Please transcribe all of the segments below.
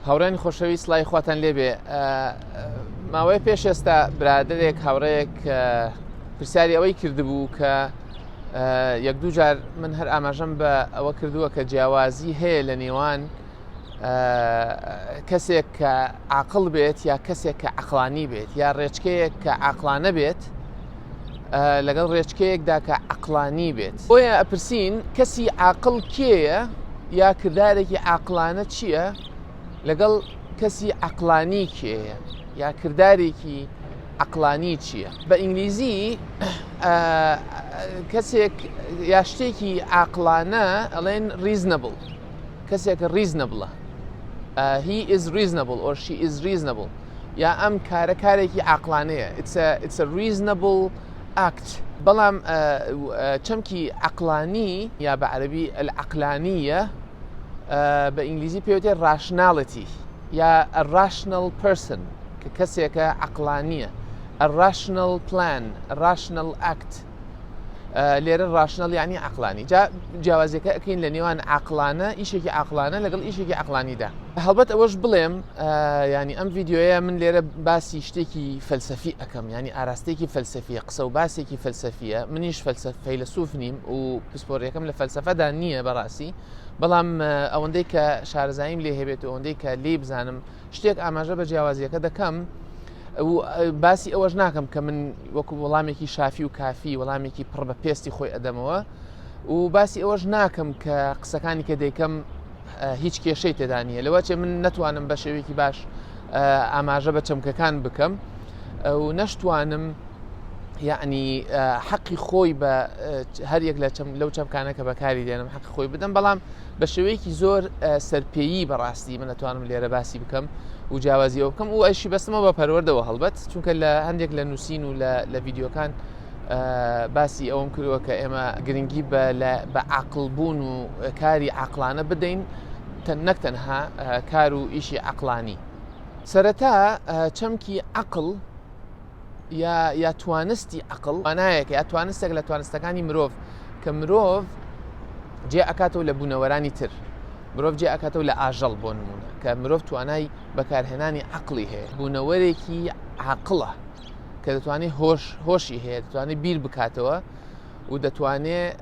هاوڕێیانی خۆشەویست سڵاوی خواتان لێبێ ماوەی پێش ئێستا برادێک هاوڕێیەک پرسیاری ئەوەی کردبوو کە یەک دوو جار من هەر ئاماژەم بە ئەوە کردووە کە جیاوازی هەیە لە نێوان کەسێک کە عقل بێت یا کەسێک کە عقلانی بێت یا ڕێچکەیەک کە عقلانە بێت لەگەڵ ڕێچکەیەکدا کە عقلانی بێت بۆیە ئەپرسین کەسی عاقڵ کێیە یا کردارێکی عاقڵانە چییە لەگەڵ کەسی عەقڵانی کێیە یا کردارێکی عەقڵانی چییە؟ بە ئینگلیزی کەسێک یا شتێکی عاقڵانە ئەڵێن reasonable کەسێک reasonable he is reasonable or she is reasonable یا ئەم کارە کارێکی عاقڵانەیە it's a, it's a reasonable act بەڵام چەمکی عەقڵانی یا بە عەرەبی العقلانیە بە ئینگلیزی پێوتێ rationality یا a rational person کە کەسێکە عەقڵانیە a rational plan a rational act لێرە rational یعنی عەقڵانی جا جیاوازیەکە ئەکەین لە نێوان عەقڵانە ئیشێکی عەقڵانە لەگەڵ ئیشێکی عەقڵانیدا هەڵبەت ئەوەش بڵێم ینی ئەم ڤیددیوەیە من لێرە باسی شتێکی فەلسەفی ئەەکەم ینی ئاراستێکی فەلسەفیە قسە و باسێکی فەلسەفیە منیش فەلسەف فەیلەسوف نیم و پسپۆریەکەم لە فەلسەفەدا نییە بەڕاستی بەڵام ئەوەندەی کە شارەزاییم لێ هەبێت و ئەوەندەی کە لێی بزانم شتێک ئاماژە بە جیاوازیەکە دەکەم باسی ئەوەش ناکەم کە من وەکو وەڵامێکی شافی و کافی وەڵامێکی پڕ بە پێستی خۆی ئەدەمەوە و باسی ئەوەش ناکەم کە قسەکانی کە دەیکەم هیچ کێشەی تێدا نییە لەوە چێ من نەتوانم بە شێوەیەکی باش ئاماژە بە چەمکەکان بکەم و نەشتوانم یعنی حەقی خۆی بە هەر یەک لە لەو چەمکانە کە بەکاری دێنم حەقی خۆی بدەم بەڵام بە شێوەیەکی زۆر سەرپێیی بەڕاستی من ئەتوانم لێرە باسی بکەم و جیاوازی ئەو بکەم و ئەشی بەستمەوە بە پەروەردەوە هەڵبەت چونکە لە هەندێک لە نووسین و لە ڤیددیوکان باسی ئەوم کردووە کە ئێمە گرنگی بە عقل بوون و کاری عقلانە بدەین نەک تەنها کار و ئیشی عقلانی سەرەتا چەمکی عقل یا یا توانستی عقل مانایەکە یا توانستێک لە توانستەکانی مرۆڤ کە مرۆڤ جێ ئەکاتەوە لە بوونەوەرانی تر مرۆڤ جێ ئەکاتەوە لە ئاژەڵ بۆ نمونە کە مرۆڤ توانای بەکارهێنانی عقلی هەیە بوونەوەرێکی عقلە کە دەتوانێت هۆش هۆشی هەیە دەتوانێت بیر بکاتەوە و دەتوانێت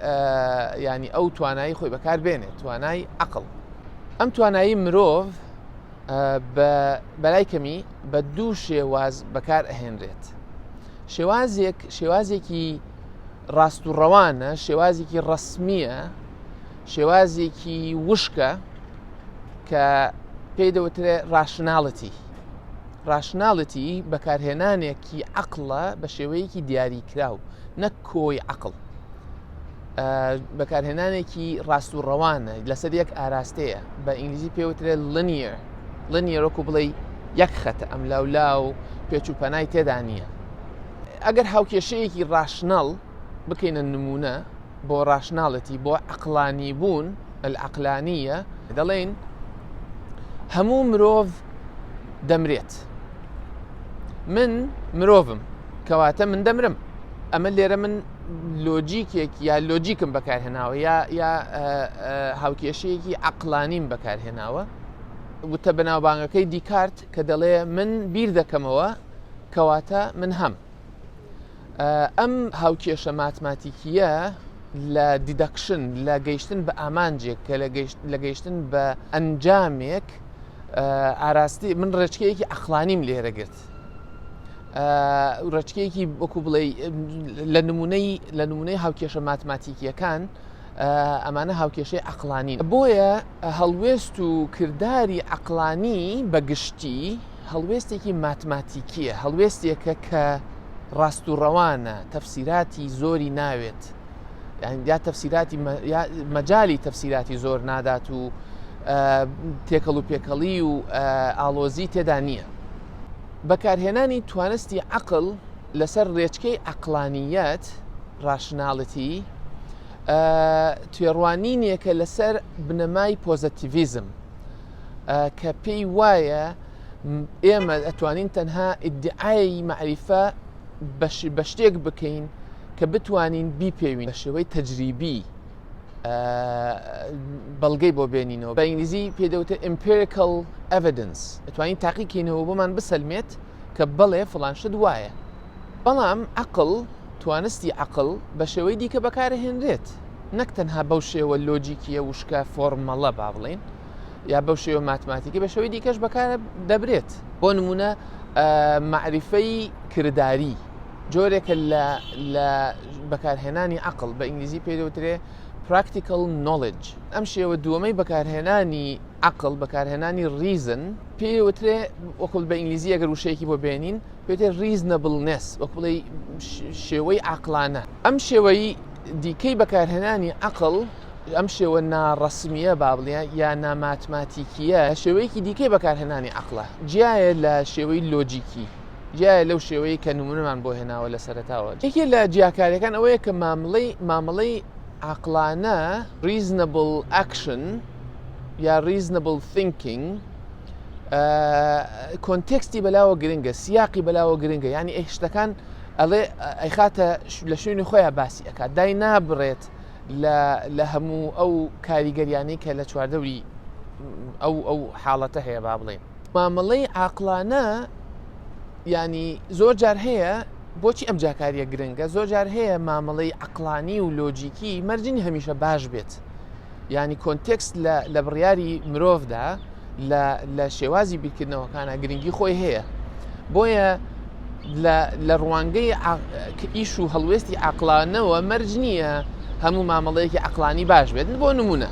ینی ئەو توانایی خۆی بەکار بێنێت توانای عقل ئەم توانایی مرۆڤ بەلای کەمی بە دوو شێواز بەکار ئەهێنرێت شێوازێک شێوازێکی ڕاست و ڕەوانە شێوازێکی ڕسمیە شێوازێکی وشکە کە پێی دەوترێ rationality rationality بەکارهێنانێکی عقلە بە شێوەیەکی دیاریکراو نەک کۆی عقل بەکارهێنانێکی ڕاست و ڕەوانە لەسەر یەک ئاراستەیە بە ئینگلیزی پێوترێت linear linear وەکو بڵێ یەک خەتە ئەم لاولا و پێچ و پەنای تێدا نییە ئەگەر هاوکێشەیەکی rational بکەینە نمونە بۆ rationality بۆ عقلانی بوون العقلانیە دەڵێن هەموو مرۆڤ دەمرێت من مرۆڤم کەواتە من دەمرم ئەمە لێرە من لۆجیکێک یا لۆجیکم بەکارهێناوە یا یا هاوکێشەیەکی عقلانیم بەکارهێناوە وتە بەناوبانگەکەی دیکارت کە دەڵێ من بیر دەکەمەوە کەواتە من هەم ئەم هاوکێشە ماتماتیکیە لە deduction لە گەیشتن بە ئامانجێک کە لە گەیشتن بە ئەنجامێک ئاراستی من ڕێچکەیەکی عقلانیم لێرە گرت ڕێچکەیەکی وەکو بڵێ لە نمونەی لە نمونەی هاوکێشە ماتماتیکیەکان ئەمانە هاوکێشەی عقلانین بۆیە هەڵوێست و کرداری عقلانی بەگشتی هەڵوێستێکی ماتماتیکیە هەڵوێستێکە کە ڕاست و ڕەوانە تەفسیراتی زۆری ناوێت یا تەفسیراتی مەجای تەفسیراتی زۆر نادات و تێکەڵ و پێکەڵی و ئاڵۆزی تێدا نییە بەکارهێنانی توانستی عەقڵ لەسەر ڕێچکەی عەقڵانییەت، rationality، تێڕوانینێکە لەسەر بنەمای پۆزەتیڤیزم کە پێی وایە ئێمە ئەتوانین تەنها ئیدعای مەعریفە بە شتێک بکەین کە بتوانین بیپێوین بە شێوەی تەجریبی. بەڵگەی بۆ بێنینەوە بە ئینگلیزی پێ دەوتە empirical evidence ئەتوانین تاقیکەینەوە بۆمان بسەلمێت کە بەڵێ فڵان شت وایە بەڵام عەقڵ توانستی عەقڵ بە شێوەی دیکە بەکارهێنرێت نەک تەنها بەو شێوە لۆجیکیە وشکە فۆرمەڵە با بڵێین یا بەو شێوە ماتماتیکی بە شێوەی دیکەش بەکار دەبرێت بۆ نمونە مەعریفەی کرداری جۆرێکە لە بەکارهێنانی عەقڵ بە ئینگلیزی پێ دەوترێ practical knowledge ئەم شێوە دووەمەی بەکارهێنانی عەقڵ بەکارهێنانی reason پێی وترێ وەکو بە ئینگلیزی ئەگەر وشەیەکی بۆ بێنین پێتێ reasonableness وەک بڵێ شێوەی عەقڵانە ئەم شێوەی دیکەی بەکارهێنانی عەقڵ ئەم شێوە ناڕەسمیە با بڵێ یا ناماتماتیکیە شێوەیەکی دیکەی بەکارهێنانی عەقڵە جیایە لە شێوەی لۆجیکی جیایە لەو شێوەیە کە نمونەمان بۆ هێناوە لە سەرەتاوە یەکێ لە جیاکاریەکان ئەوەیە کە مامڵەی مامەڵەی عەقڵانە reasonable action یا reasonable thinking context ی بەلاوە گرنگە سیاقی بەلاوە گرنگە یعنی ئەی شتەکان ئەڵێ ئەیخاتە لە شوێنی خۆیان باسی ئەکات دای نابڕێت لە هەموو ئەو کاریگەریانەی کە لە چواردەوری ئەو ئەو حاڵەتە هەیە با بڵێن مامەڵەی عاقڵانە ینی زۆر جار هەیە بۆچی ئەم جاکاریە گرنگە زۆر جار هەیە مامەڵەی عقلانی و لۆجیکی مەرجنی هەمیشە باش بێت ینی context لە بڕیاری مرۆڤدا لە شێوازی بیرکردنەوەکانە گرنگی خۆی هەیە بۆیە لە ڕوانگەی ئیش و هەڵوێستی عقلانەوە مەرج نییە هەموو مامەڵەیەکی عقلانی باش بێت بۆ نمونە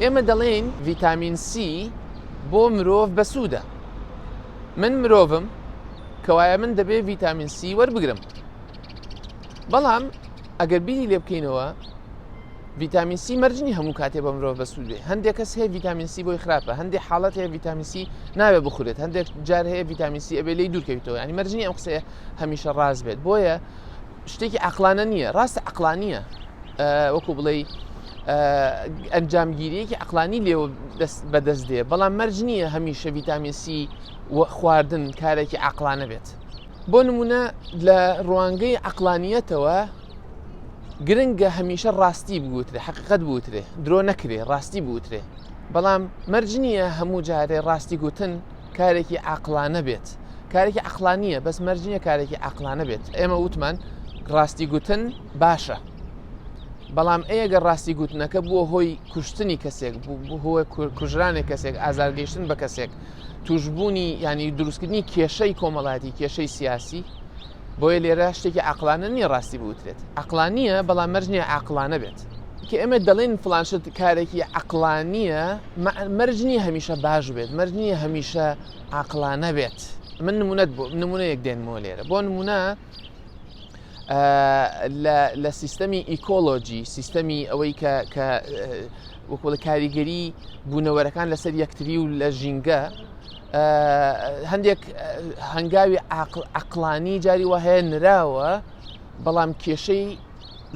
ئێمە دەڵێین ڤیتامین سی بۆ مرۆڤ بەسوودە من مرۆڤم کەوایە من دەبێ ڤیتامین سی وەربگرم بەڵام ئەگەر بیری لێ بکەینەوە ڤیتامین سی مەرج نیە هەموو کاتێ بە مرۆڤ بەسوود بێ هەندێک کەس هەیە ڤیتامین سی بۆی خراپە هەندێک حاڵەت هەیە ڤیتامین سی ناوێ بخورێت هەندێک جار هەیە ڤیتامین سی ئەبێ لێی دوورکەویتەوە ینی مەرج نیە ئەم قسەیە هەمیشە ڕاست بێت بۆیە شتێکی عقلانە نییە ڕاستە عقلانیە وەکو بڵێ ئەنجامگیریەکی عقلانی لێوە بەدەست دێ بەڵام مەرج نییە هەمیشە ڤیتامین سی خواردن کارێکی عقلانە بێت بۆ نمونە لە ڕوانگەی عقلانیەتەوە گرنگە هەمیشە ڕاستی بگوترێ حقیقت بوترێ درۆ نەکرێ ڕاستی بوترێ بەڵام مەرج نییە هەموو جارێ ڕاستی گوتن کارێکی عقلانە بێت کارێکی عقلانیە بەس مەرج نییە کارێکی عقلانە بێت ئێمە وتمان ڕاستی گوتن باشە بەڵام ئەگەر ڕاستی گوتنەکە بووە هۆی کوشتنی کەسێک بوو کوژرانێک کەسێک ئازارگەیشتن بە کەسێک توشببوونی ینی دروستکردنی کێشەی کۆمەڵاتی کێشەی سیاسی بۆیە لێرە شتێکی عەقڵانە نییە ڕاستی بوترێت. عەقڵانییە بەڵام مەرج نییە عاقڵانە بێت. کە ئێمە دەڵێین فڵان شت کارێکی عەقڵانییە، مەرج نییە هەمیشە باش بێت، مەرج نییە هەمیشە عاقڵانە بێت. من نمونەت بۆ نمونەیەک دێنمەوە لێرە. بۆ نمونە لە سیستەمی ئیکۆلۆجی، سیستەمی ئەوەی کە کە وەکوڵە کاریگەری بوونەوەرەکان لەسەر یەکتری و لە ژینگە، هەندێک هەنگاوی عقلانی جاری وا هەیە نراوە بەڵام کێشەی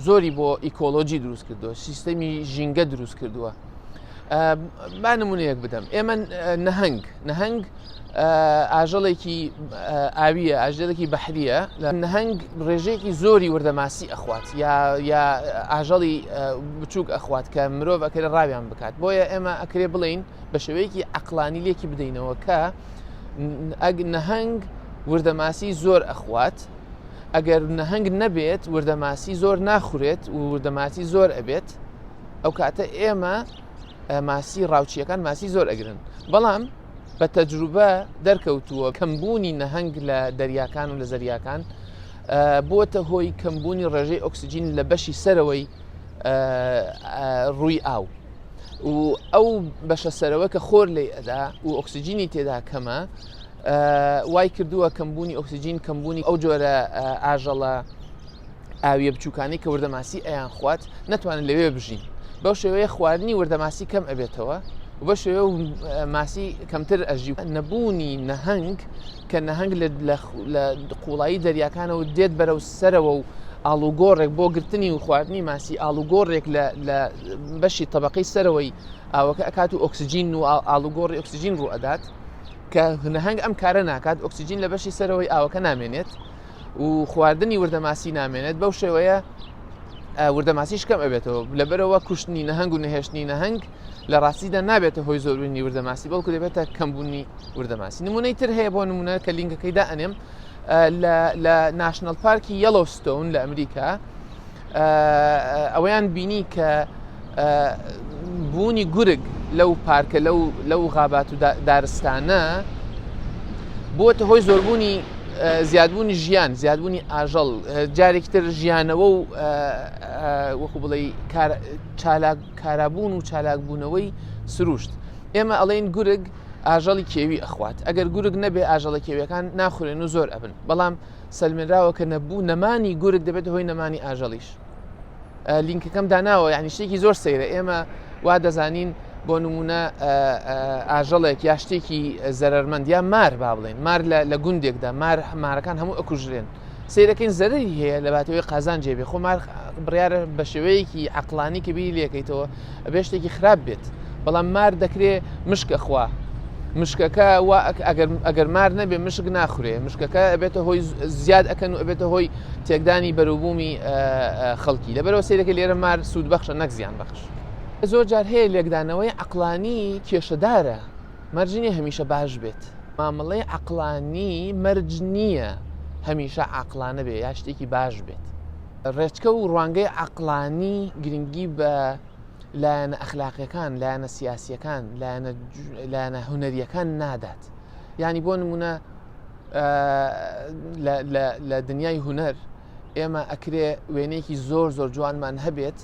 زۆری بۆ ئیکۆلۆجی دروست کردووە سیستەمی ژینگە دروست کردووە با نمونەیەک بدەم ئێمە نەهەنگ نەهەنگ ئاژەڵێکی ئاویە ئاژەڵێکی بەحریە لە نەهەنگ ڕێژەیەکی زۆری وردەماسی ئەخوات یا یا ئاژەڵی بچووک ئەخوات کە مرۆڤ ئەکرێ ڕاویان بکات بۆیە ئێمە ئەکرێ بڵین بە شێوەیەکی عەقڵانی لێکی بدەینەوە کە ئەگ نەهەنگ وردەماسی زۆر ئەخوات ئەگەر نەهەنگ نەبێت وردەماسی زۆر ناخورێت و وردەماسی زۆر ئەبێت ئەو کاتە ئێمە ماسی ڕاوچیەکان ماسی زۆر ئەگرن بەڵام بە تەجروبە دەرکەوتووە کەمبوونی نەهەنگ لە دەریاکان و لە زەریاکان بووەتە هۆی کەمبوونی ڕێژەی ئۆکسجین لە بەشی سەرەوەی ڕووی ئاو و ئەو بەشە سەرەوە کە خۆر لی ئەدا و ئۆکسجینی تێدا کەمە وای کردووە کەمبوونی ئۆکسجین کەمبوونی ئەو جۆرە ئاژەڵە ئاویە بچووکانی کە وردەماسی ئەیان خوات نەتوانن لەوێ بژین بەو شێوەیە خواردنی وردەماسی کەم ئەبێتەوە و بە شێوە ماسی کەمتر ئەژی نەبوونی نەهەنگ کە نەهەنگ لە قوڵایی دەریاکانەوە دێت بەرەو سەرەوە و ئاڵوگۆڕێک بۆ گرتنی و خواردنی ماسی ئاڵوگۆڕێک لە بەشی تەبقەی سەرەوەی ئاوەکە ئەکات و ئۆکسجین و ئاڵوگۆڕی ئۆکسجین ڕوو ئەدات کە نەهەنگ ئەم کارە ناکات ئۆکسجین لە بەشی سەرەوەی ئاوەکە نامێنێت و خواردنی وردەماسی نامێنێت بەو شێوەیە وردەماسیش کەم ئەبێتەوە. لەبەرئەوە کوشتنی نەهەنگ و نەهێشتنی نەهەنگ لە ڕاستیدا نابێتە هۆی زۆربوونی وردەماسی، بەڵکو دەبێتە کەمبوونی وردەماسی. نمونەی تر هەیە، بۆ نمونە کە لینکەکەی دائەنێم لە national park ی یەلۆستۆن لە ئەمریکا ئەوەیان بینی کە بوونی گورگ لەو پارکە لەو غابات و دارستانە بووەتە هۆی زۆربوونی زیادبوونی ژیان، زیادبوونی ئاژەڵ، جارێکی تر ژیانەوە و وەکو بڵێ چالاک کارابوون و چالاکبوونەوەی سروشت. ئێمە ئەڵێن گورگ ئاژەڵی کێوی ئەخوات، ئەگەر گورگ نەبێ ئاژەڵە کێویەکان ناخورێن و زۆر ئەبن، بەڵام سەلمێنراوە کە نەبوو نەمانی گورگ دەبێتە هۆی نەمانی ئاژەڵیش. لینکەکەم داناوە، یعنی شتێکی زۆر سەیرە. ئێمە وا دەزانین بۆ نمونە ئاژەڵێک یا شتێکی زەرەرمەند یا مار، با بڵێن مار لە گوندێکدا مار مارەکان هەموو ئەکوژرێن، سەیرەکەین زەرری هەیە لە باتەوەی قازان جێبێ. خۆ مار بڕیارە بە شێوەیەکی عقلانی کە بیری لەکەیتەوە ئەبێ شتێکی خراپ بێت، بەڵام مار دەکرێ مشکە خوا مشکەکە وا ئەگەر مار نەبێ مشک ناخورێ، مشکەکە ئەبێتە هۆی زیاد ئەکەن و ئەبێتە هۆی تێکدانی بەروبوومی خەڵکی. لەبەرەوە سەیرەکە لێرە مار سوود بەخشە نەک زیان بەخش. زۆر جار هەیە لێکدانەوەی عەقڵانی کێشەدارە، مەرج نییە هەمیشە باش بێت. مامەڵەی عەقڵانی مەرج نییە هەمیشە عاقڵانە بێ یا شتێکی باش بێت. ڕێچکە و ڕوانگەی عەقڵانی گرنگی بە لایەنە ئەخلاقیەکان، لایەنە سیاسیەکان، لایەنە هونەریەکان نادات. یعنی بۆ نمونە لە دنیای هونەر ئێمە ئەکرێ وێنەیەکی زۆر زۆر جوانمان هەبێت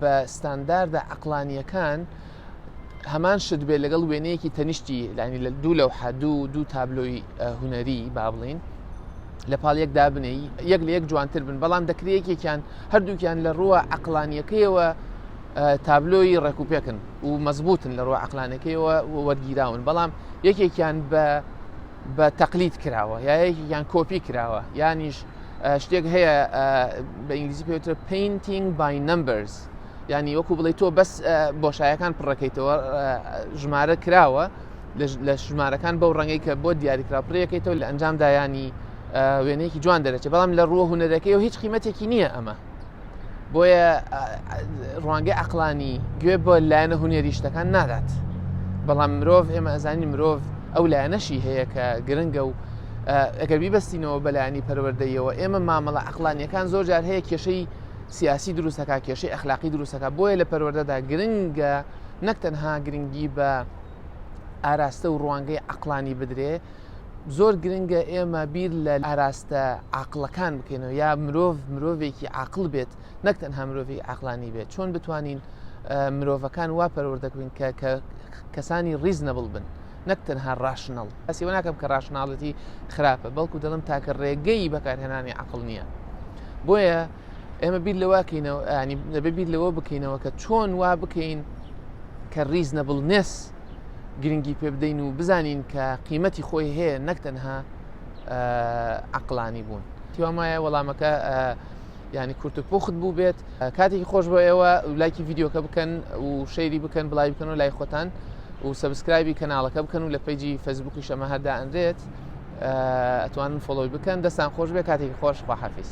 بە ستانداردە عقلانیەکان هەمان شت بێت لەگەڵ وێنەیەکی تەنیشتی لانی لە دوو لەوحە دوو تابلۆی هونەری با بڵین لە پاڵ یەک دابنێ یەک لە یەک جوانتر بن، بەڵام دەکرێت یەکێکیان هەردووکیان لە ڕووە عقلانیەکەیەوە تابلۆی ڕێکوپێکن و مەزبوتن لە ڕووە عقلانەکەیەوە وەرگیراون، بەڵام یەکێکیان بە تەقلید کراوە یا یەکێکیان کۆپی کراوە، یانیش شتێک هەیە بە ئینگلیزی پێوترە painting by numbers، ینی وەکو بڵێ تۆ بەس بۆشایەکان پڕەکەیتەوە، ژمارە کراوە لە ژمارەکان بەو ڕەنگەی کە بۆ دیاریکرا پڕیەکەیتەوە، لە ئەنجامدا ینی وێنەیەکی جوان دەرەچێت، بەڵام لە ڕووە هونەرەکەی و هیچ قیمەتێکی نییە ئەمە. بۆیە ڕوانگەی عقلانی گوێ بە لایەنە هونەری شتەکان نادات، بەڵام مرۆڤ ئێمە ئەزانین مرۆڤ ئەو لایەنەشی هەیە کە گرنگە و ئەگەر بیبەستینەوە بەلایانی پەروەردەیەوە ئێمە مامەڵە عقلانیەکان زۆر جار هەیە کێشەی سیاسی دروستەکە، کێشەی ئەخلاقی دروستەکە. بۆیە لە پەروەردەدا گرنگە نەک تەنها گرنگی بە ئاراستە و ڕوانگەی عقلانی بدرێ، زۆر گرنگە ئێمە بیر لە ئاراستە عاقڵەکان بکەینەوە، یا مرۆڤ مرۆڤێکی عاقڵ بێت نەک تەنها مرۆڤی عقلانی بێت. چۆن بتوانین مرۆڤەکان وا پەروەردە بکەین کە کەسانی reasonable بن نەک تەنها rational. باسی ئەوە ناکەم کە rationality خراپە، بەڵکو دەڵم تاکە ڕێگەی بەکارهێنانی عقل نییە. بۆیە ئێمە بیر لەوە کەینەوە، ینی دەبێ بیر لەوە بکەینەوە کە چۆن وا بکەین کە reasonableness گرنگی پێ بدەین و بزانین کە قیمەتی خۆی هەیە نەک تەنها عقلانی بوون. هیوام وایە وەڵامەکە ینی کورت و پوخت بوو بێت. کاتێکی خۆش بۆ ئێوە، لایکی ڤیدیۆکە بکەن و share ی بکەن، بڵاوی بکەن و لای خۆتان و subscribe ی کەناڵەکە بکەن و لە page ی فەیسبووکیش ئەمە هەردا ئەنرێت ئەتوانن follow ی بکەن. دەستان خۆش بێ، کاتێکی خۆش، خواحافیز.